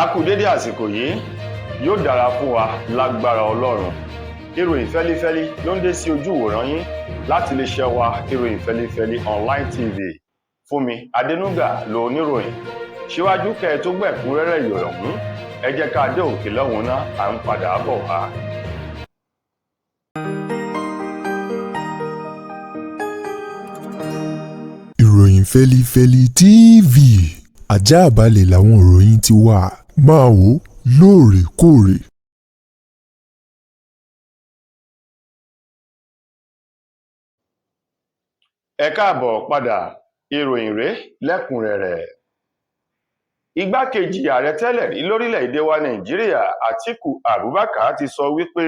A kú dédé àsìkò yìí, yóò dára fún wa lágbára Ọlọ́run. Ìròyìn fẹ́lífẹ́lí ló ń dé sí ojú ìwòran yín láti iléeṣẹ́ wa, Ìròyìn Fẹ́lífẹ́lí Online TV. Fúnmi Adénúgà ló oníròyìn. Síwájú kẹ́ ẹ tó gbẹ̀kúnrẹ́rẹ́ ìròyìn ọ̀hún, ẹ jẹ́ ká dé òkè lọ́hùn náà, à ń padà bọ̀ wá. Ìròyìn Fẹ́lífẹ́lí TV, àjààbalẹ̀ làwọn ìròyìn ti wà, máa wò ó lóòrèkóòrè. Ẹ káàbọ̀ padà, ìròyìn rèé lẹ́kùnrẹ́rẹ́. Igbákejì ààrẹ tẹ́lẹ̀ rí lórílẹ̀‐èdè wa Nàìjíríà, Atiku Abubakar, ti sọ wípé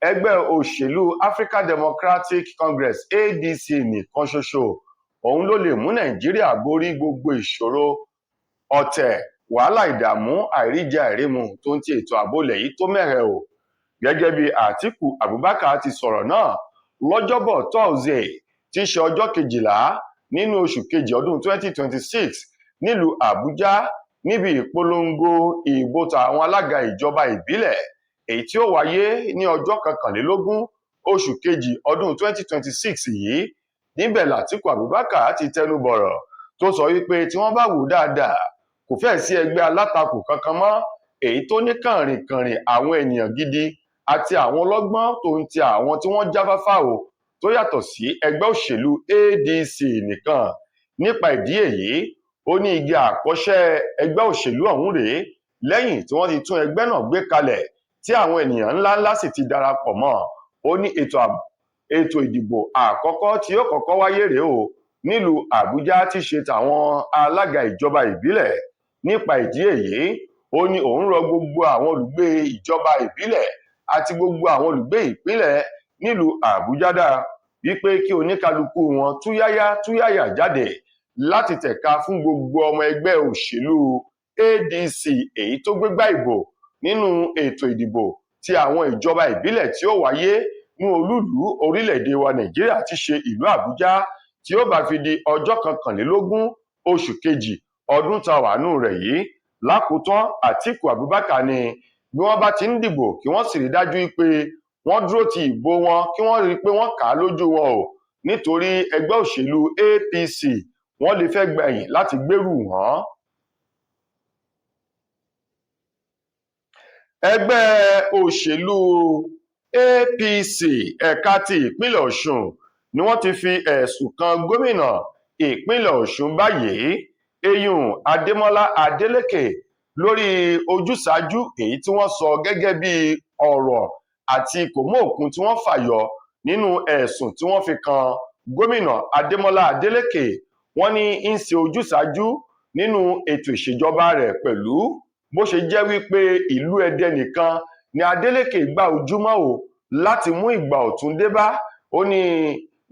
ẹgbẹ́ òṣèlú African Democratic Congress, ADC, nìkan ṣoṣo òun ló lè mú Nàìjíríà borí gbogbo ìṣòro, ọ̀tẹ̀, wàhálà, ìdààmú, àìríjẹ àìrímu tó ń ti ètò ààbò ilẹ̀ yìí tó mẹ́hẹ̀ o. Gẹ́gẹ́ bí Atiku Abubakar ti sọ̀rọ̀ náà lọ́jọ́bọ̀ Thursday, tí í ṣe ọjọ́ 12 nínú oṣù kejì ọdún 2026 nílùú Àbújá, níbi ìpolongo ìbò tàwọn alága ìjọba ìbílẹ̀ èyí tí ó wáyé ní ọjọ́ 21 oṣù kejì ọdún 2026 yìí. Níbẹ̀ làtíkù Abubakar ti tẹnu bọ̀rọ̀ tó sọ wípé tí wọ́n bá wò dáadáa, kò fẹ́ẹ̀ sí ẹgbẹ́ alátakò kankan mọ́ èyí tó ní kànrìnkànrìn àwọn ènìyàn gidi àti àwọn ọlọ́gbọ́n tó ń ti àwọn tí wọ́n jáfáfá o, tó yàtọ̀ sí ẹgbẹ́ òṣèlú ADC nìkan. Nípa ìdí èyí, ó ní igi àkọ́ṣẹ́ ẹgbẹ́ òṣèlú ọ̀hún rèé lẹ́yìn tí wọ́n ti tún ẹgbẹ́ náà gbé kalẹ̀, tí àwọn ènìyàn ńláńlá sì ti darapọ̀ mọ́. Ó ní ètò ìdìbò àkọ́kọ́ tí yóò kọ́kọ́ wáyé rèé o nílùú Àbújá, tí ṣe tàwọn alága ìjọba ìbílẹ̀. Nípa ìdí èyí, ó ní òun rọ gbogbo àwọn olùgbé ìjọba ìbílẹ̀ àti gbogbo àwọn olùgbé ìpínlẹ̀ nílùú Àbújá dáa wípé kí oníkálukú wọn túyáyá túyáyà jáde láti tẹ̀ka fún gbogbo ọmọ ẹgbẹ́ òṣèlú ADC èyí tó gbégbá ìbò nínú ètò ìdìbò ti àwọn ìjọba ìbílẹ̀ tí ó wáyé ní olúùlú orílẹ̀-èdè wa Nàìjíríà, ti ṣe ìlú Àbújá, tí ó bá fi di ọjọ́ 21 oṣù kejì ọdún tá a wà nù rẹ̀ yìí. Lákòótán, Àtíkù Abubakar ní bí wọ́n bá ti ń dìbò, kí wọ́n sì rí dájú pé wọ́n dúró ti ìbò wọn, kí wọ́n rí i pé wọ́n kà á lójú wọn o, nítorí ẹgbẹ́ òṣèlú APC wọ́n lè fẹ́ gbẹ̀yìn láti gbèrú wọn. Ẹgbẹ́ òṣèlú APC ẹ̀ka ti ìpínlẹ̀ Ọ̀ṣun ni wọ́n ti fi ẹ̀sùn kan gómìnà ìpínlẹ̀ Ọ̀ṣun báyìí, eyín Adémọ́lá Adélékè, lórí ojúsàájú èyí tí wọ́n sọ gẹ́gẹ́ bí ọ̀rọ̀ àti kòmóòkun tí wọ́n fàyọ nínú ẹ̀sùn tí wọ́n fi kan gómìnà Adémọ́lá Adélékè. Wọ́n ní ń ṣe ojúsàájú nínú ètò ìṣèjọba rẹ̀, pẹ̀lú bó ṣe jẹ́ wípé ìlú Ẹdẹ nìkan ni Adélékè gbà ojúmọ́ o láti mú ìgbà ọ̀tun dé bá. Ó ní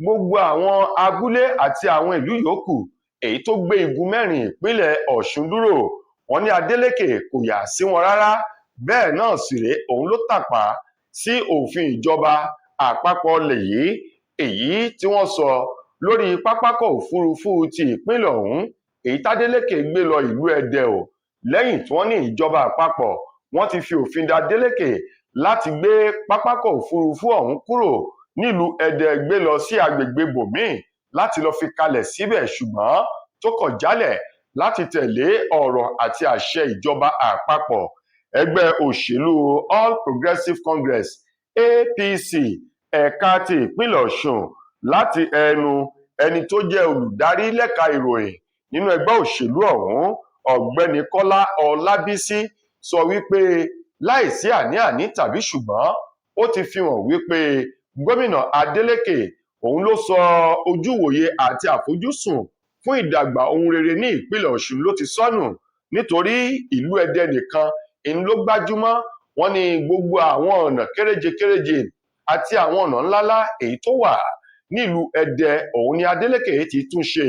gbogbo àwọn abúlé àti àwọn ìlú yòókù èyí tó gbé igun mẹ́rin ìpínlẹ̀ Ọ̀ṣun dúró, wọ́n ní Adélékè kò yà sí wọn rárá. Bẹ́ẹ̀ náà sì rèé, òun ló tàpá sí òfin ìjọba àpapọ̀ ilẹ̀ yìí èyí tí wọ́n sọ lórí pápákọ̀ òfurufú ti ìpínlẹ̀ ọ̀hún èyí tádélékè gbé lọ ìlú Ẹdẹ o, lẹ́yìn tí wọ́n ní ìjọba àpapọ̀ wọ́n ti fi òfin da Adélékè láti gbé pápákọ̀ òfurufú ọ̀hún kúrò nílùú Ẹdẹ gbé lọ sí agbègbè bòmíì láti lọ fi kalẹ̀ síbẹ̀, ṣùgbọ́n tó kọ̀ jálẹ̀ láti tẹ̀lé ọ̀rọ̀ àti àṣẹ ìjọba àpapọ̀. Ẹgbẹ́ òṣèlú All Progressives Congress, APC, ẹ̀ka ti ìpínlẹ̀ Ọ̀ṣun, láti ẹnu ẹni tó jẹ́ olùdarí lẹ́ka ìròyìn nínú ẹgbẹ́ òṣèlú ọ̀hún, Ọ̀gbẹ́ni Kọ́lá Ọlábísí, sọ wípé láìsí àní-àní tàbí ṣùgbọ́n, ó ti fi hàn wípé gómìnà Adeleke òun ló sọ ojúwòye àti àfojúsùn fún ìdàgbà ohun rere ní ìpínlẹ̀ Ọ̀ṣun ló ti sọnù, nítorí ìlú Ẹdẹ nìkan ń ló gbájúmọ́. Wọ́n ní gbogbo àwọn ọ̀nà kéréje kéréje àti àwọn ọ̀nà ńláńlá èyí tó wà nílùú Ẹdẹ òun ni Adeleke ti tún ṣe.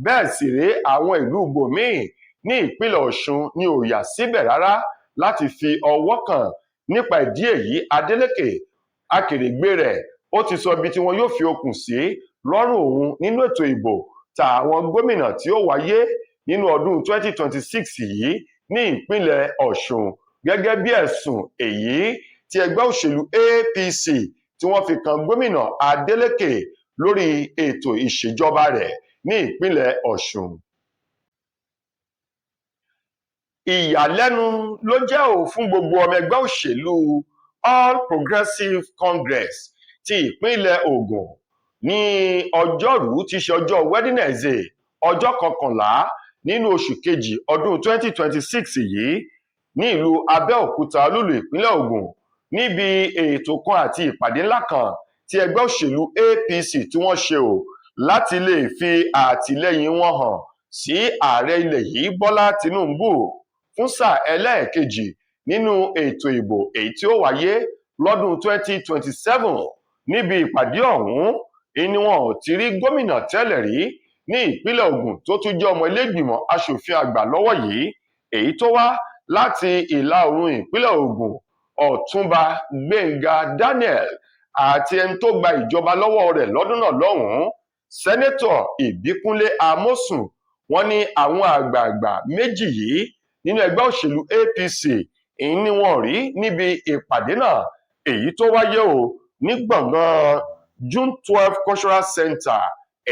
Bẹ́ẹ̀ sì rèé, àwọn ìlú bòmíì ní ìpínlẹ̀ Ọ̀ṣun ni ò yà síbẹ̀ rárá láti fi ọwọ́ kàn. Nípa ìdí èyí, Adeleke akèrègbè rẹ̀ ó ti sọ ibi tí wọn yóò fi okùn sí lọ́rùn òun nínú ètò ìbò tàwọn gómìnà tí ó wáyé nínú ọdún 2026 yìí. ní ìpínlẹ̀ Ọ̀ṣun gẹ́gẹ́ bí ẹ̀sùn èyí tí ẹgbẹ́ òṣèlú APC tí wọ́n fi kan gómìnà Adeleke lórí ètò ìṣèjọba rẹ̀ ní ìpínlẹ̀ Ọ̀ṣun. Ìyàlẹ́nu ló jẹ́ ò fún gbogbo ọmọ ẹgbẹ́ òṣèlú All Progressives Congress ti ìpínlẹ̀ Ògùn ní ọjọ́rùú tí í ṣe ọjọ́ Wednesday, ọjọ́ 11 nínú oṣù kejì ọdún 2026 yìí ní ìlú Abẹ́òkúta, olúìlú ìpínlẹ̀ Ògùn, níbi ètò kan àti ìpàdé ńlá kan tí ẹgbẹ́ òṣèlú APC tí wọ́n ṣe ò láti lè fi àtìlẹ́yìn wọn hàn sí ààrẹ ilẹ̀ yìí, Bọ́lá Tinubu, fún sáà ẹlẹ́ẹ̀kejì nínú ètò ìbò èyí tí ó wáyé lọ́dún 2027. Níbi ìpàdé ọ̀hún ni wọn ò ti rí gómìnà tẹ́lẹ̀ rí ní ìpínlẹ̀ Ògùn tó tún jẹ́ ọmọ ilégbìmọ̀ aṣòfin àgbà lọ́wọ́ yìí, èyí tó wá láti ìlà oòrùn ìpínlẹ̀ Ògùn, Ọ̀túnba Gbénga Daniel, àti ẹni tó gba ìjọba lọ́wọ́ rẹ̀ lọ́dún náà lọ́hùn-ún, Sẹ́nẹ́tọ̀ Ìbíkúnlé Amósùn. Wọ́n ní àwọn àgbààgbà méjì yìí nínú ẹgbẹ́ òṣèlú APC ni wọ́n rí níbi ìpàdé náà èyí tó wáyé o ní gbọ̀ngàn June 12 Cultural Center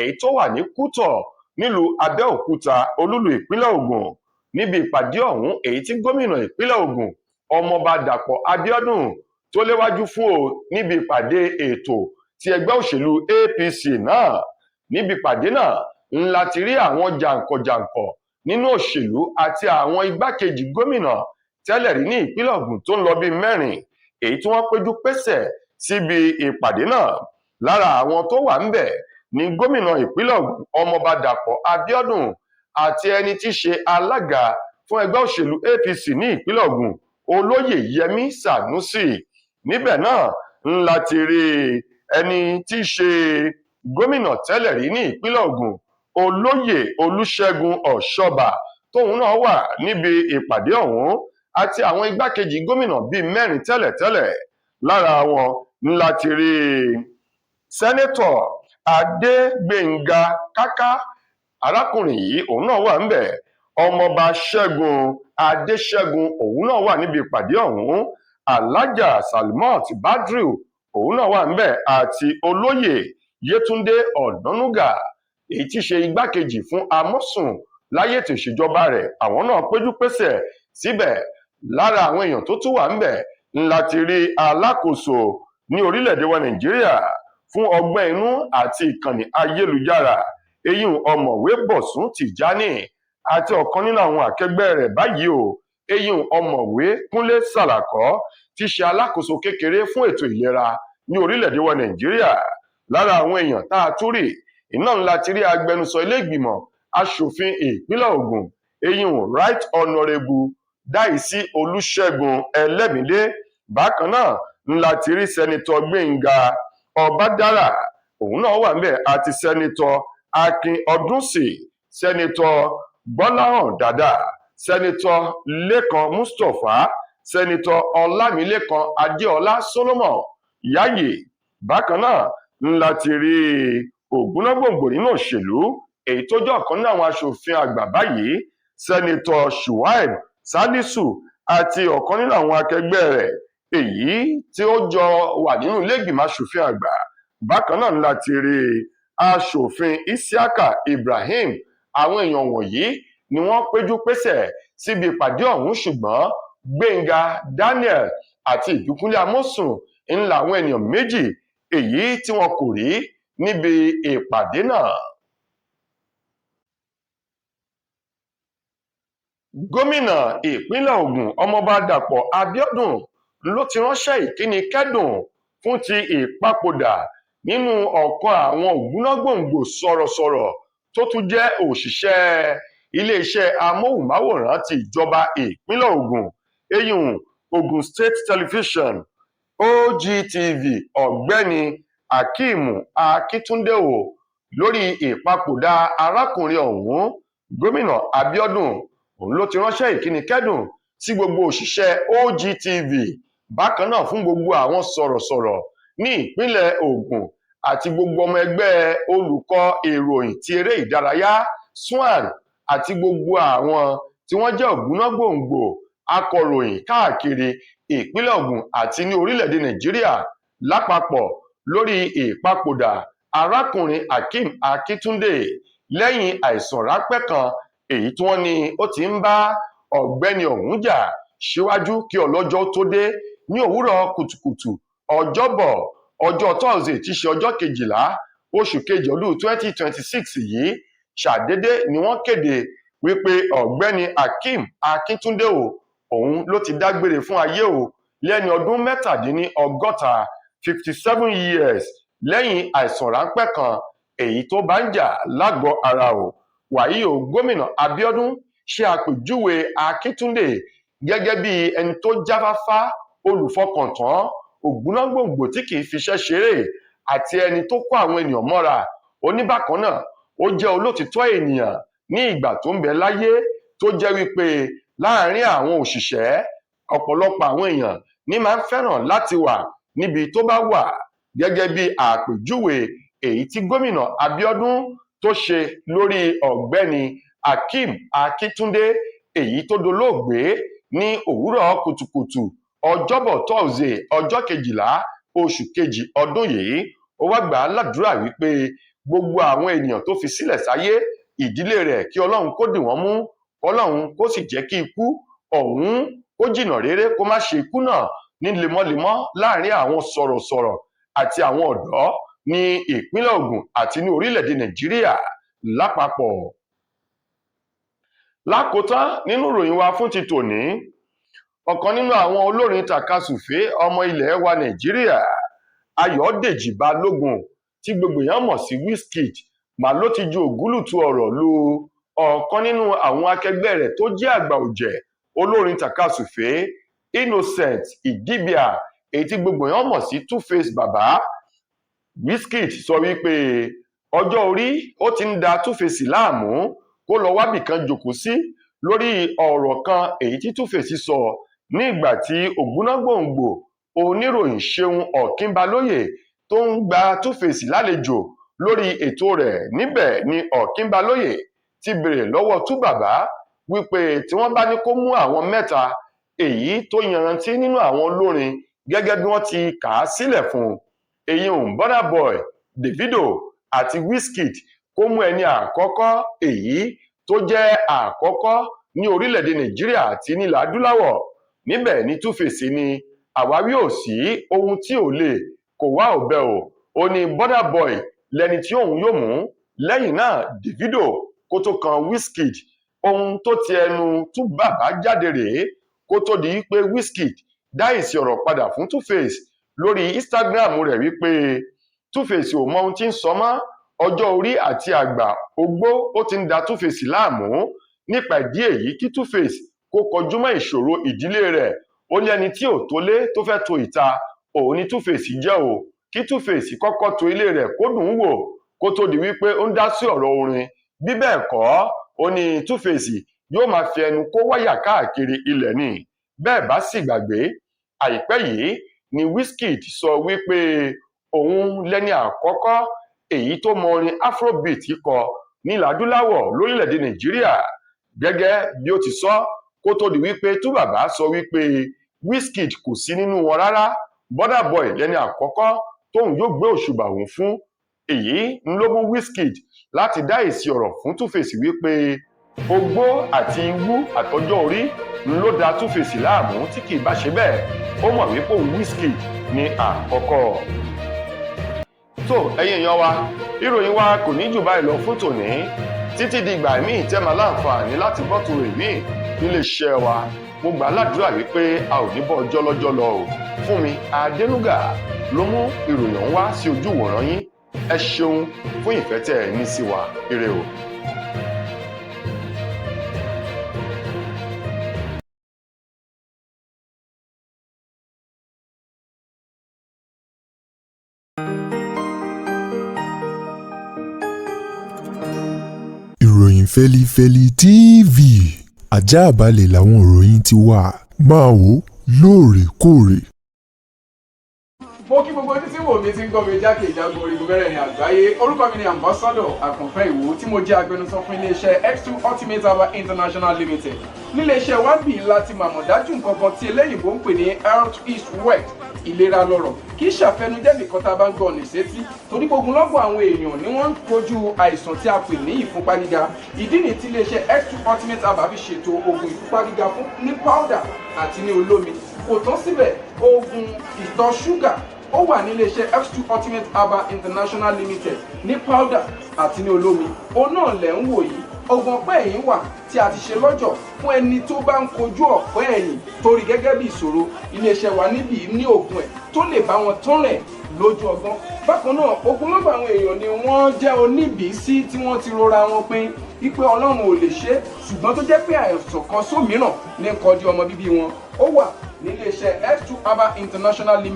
èyí tó wà ní Kútọ̀ nílùú Abẹ́òkúta, olúlu ìpínlẹ̀ Ògùn. Níbi ìpàdé ọ̀hún èyí tí gómìnà ìpínlẹ̀ Ògùn, Ọmọọba Dàpọ̀ Abíọ́dún, tó léwájú fún o níbi ìpàdé ètò ti ẹgbẹ́ òṣèlú APC náà. Níbi ìpàdé náà ńlá ti rí àwọn jàǹkànjàǹkàn nínú òṣèlú àti àwọn igbákejì gómìnà tẹ́lẹ̀ rí ní ìpínlẹ̀ Ògùn tó ń lọ bíi 4 èyí tí wọ́n péjú pésẹ̀ síbi ìpàdé náà. Lára àwọn tó wà ńbẹ̀ ní gómìnà ìpínlẹ̀ Ògùn, Ọmọọba Dàpọ̀ Abíọ́dún, àti ẹni tí í ṣe alága fún ẹgbẹ́ òṣèlú APC ní ìpínlẹ̀ Ògùn, Olóyè Yẹmí Sànúsì. Níbẹ̀ náà ńlá ti rí ẹni tí í ṣe gómìnà tẹ́lẹ̀ rí ní ìpínlẹ̀ Ògùn, Olóyè Olúṣẹ́gun Ọ̀ṣọ́bà, tóun náà wà níbi ìpàdé ọ̀hún, àti àwọn igbákejì gómìnà bíi 4 tẹ́lẹ̀tẹ́lẹ̀. Lára wọn ńlá ti rí Sẹ́nẹ́tọ̀ Adégbénga Káká, arákùnrin yìí òun náà wà ńbẹ̀, Ọmọọba Ṣẹ́gun Adéṣẹ́gun òun náà wà níbi ìpàdé ọ̀hún, Alhaja Salimot Badru òun náà wà ńbẹ̀, àti Olóyè Yétúndé Ọ̀nànúgà èyí tí í ṣe igbákejì fún Amósùn láyé ètò ìṣèjọba rẹ̀, àwọn náà péjú pésẹ̀ síbẹ̀. Lára àwọn èèyàn tó tún wà ńbẹ̀ ńlá ti rí alákòóso ní orílẹ̀-èdè wa Nàìjíríà fún ọgbọ́n inú àti ìkànnì ayélujára, eyín ọ̀mọ̀wé Bọ̀sún Tìjání, àti ọ̀kan nínú àwọn akẹgbẹ́ rẹ̀ báyìí o, eyín ọ̀mọ̀wé Kúnlé Sàlàkọ́ tí ṣe alákòóso kékeré fún ètò ìlera ní orílẹ̀-èdè wa Nàìjíríà. Lára àwọn èèyàn tá a tún rí iná ńlá ti rí agbẹnusọ ilé ìgbìmọ̀ aṣòfin ìpínlẹ̀ Ògùn, eyín Right Honourable Dáìsí Olúṣẹ́gun Ẹlẹ́mìdé. Bákan náà ńlá ti rí Sẹ́nitọ́ Gbénga Ọbádára, òun náà wà ńbẹ̀, àti Sẹ́nitọ́ Akin Ọdúnsì, Sẹ́nitọ́ Gbọ́láhàn Dàdà, Sẹ́nitọ́ Lékan Mustapha, Sẹ́nitọ́ Ọlámilékan Adéọlá Solomon Yáyì. Bákan náà ńlá ti rí ògúnnágbòǹgbò nínú òṣèlú èyí tó jẹ́ ọ̀kan nínú àwọn aṣòfin àgbà báyìí, Sẹ́nitọ́ Shuaib Salisu, àti ọ̀kan nínú àwọn akẹgbẹ́ rẹ̀ èyí tí ó jọ wà nínú ilé ìgbìmọ̀ aṣòfin àgbà. Bákan náà ńlá ti rí aṣòfin Isiaka Ibrahim. Àwọn èèyàn wọ̀nyí ni wọ́n péjú pésẹ̀ síbi ìpàdé ọ̀hún, ṣùgbọ́n Gbénga Daniel àti Ìbíkúnlé Amósùn ńlá àwọn ènìyàn méjì èyí tí wọn kò rí níbi ìpàdé náà. Gómìnà ìpínlẹ̀ Ògùn, Ọmọọba Dàpọ̀ Abíọ́dún, ló ti ránṣẹ́ ìkíni kẹ́dùn fún ti ìpapòdà nínú ọ̀kan àwọn ògúnnágbòǹgbò sọ̀rọ̀sọ̀rọ̀ tó tún jẹ́ òṣìṣẹ́ iléeṣẹ́ amóhùnmáwòrán ti ìjọba ìpínlẹ̀ Ògùn, eyín Ogun State Television OGTV, Ọ̀gbẹ́ni Akeem Akíntúndé o lórí ìpapòdà arákùnrin ọ̀hún. Gómìnà Abíọ́dún òun ló ti ránṣẹ́ ìkíni kẹ́dùn sí gbogbo òṣìṣẹ́ OGTV, bákan náà fún gbogbo àwọn sọ̀rọ̀sọ̀rọ̀ ní ìpínlẹ̀ Ògùn àti gbogbo ọmọ ẹgbẹ́ olùkọ́ ìròyìn ti eré ìdárayá SWAN àti gbogbo àwọn tí wọ́n jẹ́ ògúnnágbòǹgbò akọ̀ròyìn káàkiri ìpínlẹ̀ Ògùn àti ní orílẹ̀-èdè Nàìjíríà lápapọ̀ lórí ìpapòdà arákùnrin Akeem Akintundé lẹ́yìn àìsàn ráńpẹ́ kan èyí tí wọ́n ní ó ti ń bá ọ̀gbẹ́ni ọ̀hún jà síwájú kí ọlọ́jọ́ tó dé. Ní òwúrọ̀ kùtùkùtù Ọjọ́bọ̀, ọjọ́ Thursday, tí í ṣe ọjọ́ 12 oṣù kejì ọdún 2026 yìí, ṣàdédé ni wọ́n kéde wípé ọ̀gbẹ́ni Akeem Akintundé o, òun ló ti dágbére fún ayé o lẹ́ni ọdún 67, 57 years, lẹ́yìn àìsàn ráńpẹ́ kan èyí tó bá ń jà lágọ̀ọ́ ara o. Wàyí o, gómìnà Abiodun ṣe àpèjúwe Akíntúndé gẹ́gẹ́ bí ẹni tó jáfáfá, olùfọkàntán, ògbónágbòǹgbò tí kì í fiṣẹ́ ṣeré àti ẹni tó kó àwọn ènìyàn mọ́ra. Ó ní bákan náà, ó jẹ́ olótìtọ́ ènìyàn ní ìgbà tó ń bẹ láyé, tó jẹ́ wípé láàárín àwọn òṣìṣẹ́, ọ̀pọ̀lọpọ̀ àwọn èèyàn ní máa ń fẹ́ràn láti wà níbi tó bá wà, gẹ́gẹ́ bí àpèjúwe èyí tí gómìnà Abiodun tó ṣe lórí ọ̀gbẹ́ni Akeem Akíntúndé èyí tó dolóògbé ní òwúrọ̀ kùtùkùtù Ọjọ́bọ̀ Thursday, ọjọ́ 12 oṣù kejì ọdún yìí. Ó wá gbà á ládùúrà wípé gbogbo àwọn ènìyàn tó fi sílẹ̀ sáyé, ìdílé rẹ̀, kí Ọlọ́run kó dì wọ́n mú, Ọlọ́run kó sì jẹ́ kí ikú ọ̀hún kó jìnnà réré, kó má ṣe ikú náà ní lemọ́lemọ́ láàrin àwọn sọ̀rọ̀sọ̀rọ̀ àti àwọn ọ̀dọ́ ní ìpínlẹ̀ Ògùn àti ní orílẹ̀-èdè Nàìjíríà lápapọ̀. Lákòótán nínú ìròyìn wa fún ti tòní, ọ̀kan nínú àwọn olórin tàkasùfé ọmọ ilẹ̀ wa Nàìjíríà, Ayọ̀dèjì Balógun, tí gbogbo èèyàn mọ̀ sí Wizkid, mà ló ti ju ògúlùtù ọ̀rọ̀ lu ọ̀kan nínú àwọn akẹgbẹ́ rẹ̀ tó jẹ́ àgbà ọ̀jẹ̀ olórin tàkasùfé, Innocent Idibia, èyí tí gbogbo èèyàn mọ̀ sí Two-Face Baba. Wizkid sọ wípé ọjọ́ orí ó ti ń da Two-Face láàmú, kó lọ wábì kan jòkó sí, lórí ọ̀rọ̀ kan èyí tí Two-Face sọ ní ìgbà tí ògbónágbòǹgbò oníròyìn Ṣeun Ọ̀kínbalóyè tó ń gba Two-Face lálejò lórí ètò rẹ̀. Níbẹ̀ ni Ọ̀kínbalóyè ti béèrè lọ́wọ́ Tú Bàbá wípé tí wọ́n bá ní kó mú àwọn mẹ́ta èyí tó yanrantí nínú àwọn olórin gẹ́gẹ́ bí wọ́n ti kà á sílẹ̀ fún un, èyí ń Burna Boy, Davido àti Wizkid, kó mú ẹni àkọ́kọ́ èyí tó jẹ́ àkọ́kọ́ ní orílẹ̀-èdè Nàìjíríà àti nílẹ̀ adúláwọ̀. Níbẹ̀ ni Two-Face ní àwáwí ò sí, ohun tí ò lè kó wá ọbẹ̀ o. Ó ní Burna Boy lẹni tí òun yóò mú, lẹ́yìn náà Davido, kó tó kan Wizkid. Ohun tó ti ẹnu Tú Bàbá jáde rèé kó tó di pé Wizkid dá èsì ọ̀rọ̀ padà fún Two-Face lórí Instagram rẹ̀ wípé Two-Face ò mọ ohun tí ń sọ mọ́, ọjọ́ orí àti àgbà ogbó ó ti ń da Two-Face láàmú. Nípa ìdí èyí, kí Two-Face kó kọjú mọ́ ìṣòro ìdílé rẹ̀. Ó ní ẹni tí ò tó lé tó fẹ́ to ìta, òun ni Two-Face jẹ́ o. Kí Two-Face kọ́kọ́ to ilé rẹ̀ kó dùn ún wò kó tó di wípé ó ń dá sí ọ̀rọ̀ orin. Bí bẹ́ẹ̀ kọ́, ó ní Two-Face yóò máa fi ẹnu kó wáyà káàkiri ilẹ̀ ni. Bẹ́ẹ̀ bá sì gbàgbé, àìpẹ́ yìí ni Wizkid sọ wípé òun lẹni àkọ́kọ́ èyí tó mọ orin Afrobeat kọ nílẹ̀ adúláwọ̀ lórílẹ̀‐èdè Nàìjíríà, gẹ́gẹ́ bí ó ti sọ, kó tó di wípé Tú Bàbá sọ wípé Wizkid kò sí nínú wọn rárá, Burna Boy lẹni àkọ́kọ́ tóun yóò gbé òṣùbà òun fún. Èyí ń ló mú Wizkid láti dá èsì ọ̀rọ̀ fún Two-Face wípé ogbó àti iwú àtọjọ́ orí ń ló da Two-Face láàmú, tí kì í bá ṣe bẹ́ẹ̀, ó mọ̀ wípé òun Wizkid ní àkọ́kọ́. Tó ẹ̀yin èèyàn wa, ìròyìn wa kò ní jù báyìí lọ fún tòní. Títí di ìgbà míì tẹ́ máa láǹfààní láti gbọ́ tó rè míì nílé iṣẹ́ wa, mo gbà á ládùúrà wípé a ò ní bọ́ ọjọ́ lọ́jọ́ lọ o. Fún mi Adénúgà ló mú ìròyìn ọ̀hún wá sí ojú ìwòran yín. Ẹ ṣeun fún ìfẹ́ tẹ́ ẹ ní sí wa. Ire o. Ìròyìn Fẹ́lifẹ́li TV, àjààbálẹ̀ làwọn ìròyìn ti wà. Máa wò lóòrèkóòrè. Mo kí gbogbo ojú tí wò mí, tí ń gbọ́ mi jákè ìjágun orígun mẹ́rẹ̀ẹ̀rin àgbáyé. Orúkọ mi ni Ambassador Àkànfẹ́ Ìwò, tí mo jẹ́ agbẹnusọ fún iléeṣẹ́ X2 Ultimate Herbal International Limited. Níléeṣẹ́ wa bì láti màmọ̀ dájú nǹkan kan tí eléyìnbó ń pè ní health is wealth, ìlera lọ́rọ̀. Kì í ṣàfẹnujẹ́ nìkan tá a bá ń gbọ́ ní sétí, torí gbogbo lọ́gbọ̀n àwọn èèyàn ni wọ́n ń kojú àìsàn tí a pè ní ìfúnpá gíga. Ìdí nìyí tí iléeṣẹ́ X2 Ultimate Herbal fi ṣètò oògùn ìfúnpá gíga fún ní powder àti ní olómi. Kò tán síbẹ̀, oògùn ìtọ̀ ṣúgà ó wà ní iléeṣẹ́ X2 Ultimate Herbal International Limited ní powder àti ní olómi. Òun náà lẹ̀ ń wò yìí. Oògùn ọ̀pẹ́ ẹ̀yìn wà tí a ti ṣe lọ́jọ̀ fún ẹni tó bá ń kojú ọ̀pẹ́ ẹ̀yìn torí gẹ́gẹ́ bí ìṣòro. Iléeṣẹ́ wa níbí ní oògùn ẹ̀ tó lè bá wọn tán rẹ̀ lójú ọgbọ́n. Bákan náà, ogunlọ́gọ̀ àwọn èèyàn ni wọ́n jẹ́ oníbìísí tí wọ́n ti rora wọn pin wípé Ọlọ́run ò lè ṣe é, ṣùgbọ́n tó jẹ́ pé àìsàn kan sómìíràn ní kọjú ọmọ bíbí wọn. Ó wà níléeṣẹ́ X2 Herbal International Limited.